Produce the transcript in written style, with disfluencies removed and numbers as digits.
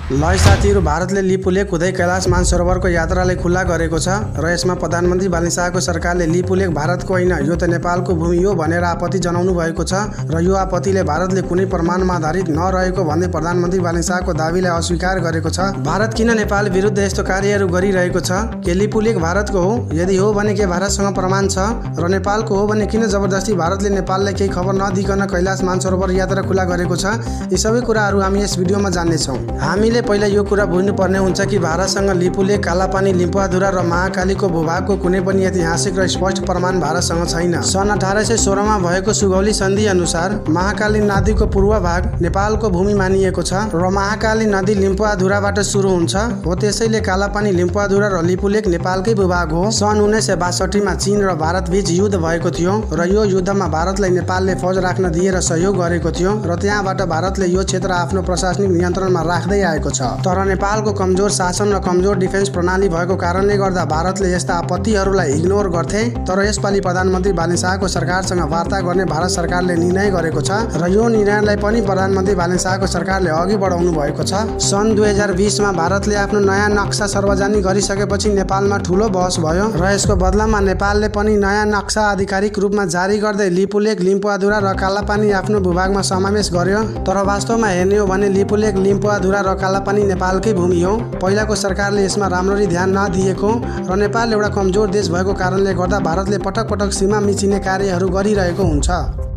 ल साथीहरु, भारतले लिपुलेक हुँदै कैलाश मानसरोवरको यात्रालाई खुल्ला गरेको छ र यसमा प्रधानमन्त्री बालिन शाहको सरकारले लिपुलेक भारतको होइन यो त नेपालको भूमि हो भनेर आपत्ति जनाउनु भएको छ र यो आपत्तिले भारतले कुनै प्रमाणमा आधारित नरहेको भन्दै प्रधानमन्त्री बालिन शाहको दाबीलाई अस्वीकार गरेको छ। भारत किन नेपाल विरुद्ध यस्तो कार्यहरू गरिरहेको छ? के लिपुलेक भारतको हो? यदि हो भने के भारतसँग प्रमाण छ? र नेपालको हो भने किन जबरजस्ती भारतले नेपाललाई केही खबर नदिकन कैलाश मानसरोवर यात्रा खुल्ला गरेको छ? यी सबै कुराहरू हामी यस भिडियोमा जान्ने छौं। हामीले पहिला यो कुरा बुझ्नुपर्ने हुन्छ कि भारतसँग लिपुलेक, कालापानी, लिम्बुवाधुरा र महाकालीको भूभागको कुनै पनि ऐतिहासिक र स्पष्ट प्रमाण भारतसँग छैन। सन् 1816 मा भएको सुगौली सन्धि अनुसार महाकाली नदीको पूर्व भाग नेपालको भूमि मानिएको छ र महाकाली नदी लिम्बुवाधुराबाट सुरु हुन्छ हो, त्यसैले कालापानी, लिम्बुवाधुरा र लिपुलेक नेपालकै भूभाग हो। सन् 1962 मा चीन र भारत बीच युद्ध भएको थियो र यो युद्धमा भारतलाई नेपालले फौज राख्न दिएर सहयोग गरेको थियो र त्यहाँबाट भारतले यो क्षेत्र आफ्नो प्रशासनिक नियन्त्रणमा राख्दै आएको छ। तर नेपालको कमजोर शासन र कमजोर डिफेन्स प्रणाली भएको कारणले गर्दा भारतले यस्ता आपत्तिहरूलाई इग्नोर गर्थे। तर यसपालि प्रधानमन्त्री बालिन शाहको सरकारसँग वार्ता गर्ने भारत सरकारले निर्णय गरेको छ र यो निर्णयलाई पनि प्रधानमन्त्री बालिन शाहको सरकारले अघि बढाउनु भएको छ। सन् 2020 मा भारतले आफ्नो नयाँ नक्सा सार्वजनिक गरिसकेपछि नेपालमा ठूलो बहस भयो र यसको बदलामा नेपालले पनि नयाँ नक्सा आधिकारिक रूपमा जारी गर्दै लिपुलेक, लिम्बुवाधुरा र कालापानी आफ्नो भूभागमा समावेश गर्यो। तर वास्तवमा हेर्ने हो भने लिपुलेक, लिम्बुवाधुरा र कालापानी नेपालकै भूमि हो। पहिलाको सरकारले यसमा राम्ररी ध्यान नदिएको र नेपाल एउटा कमजोर देश भएको कारणले गर्दा भारतले पटक पटक सीमा मिचिने कार्यहरू गरिरहेको हुन्छ।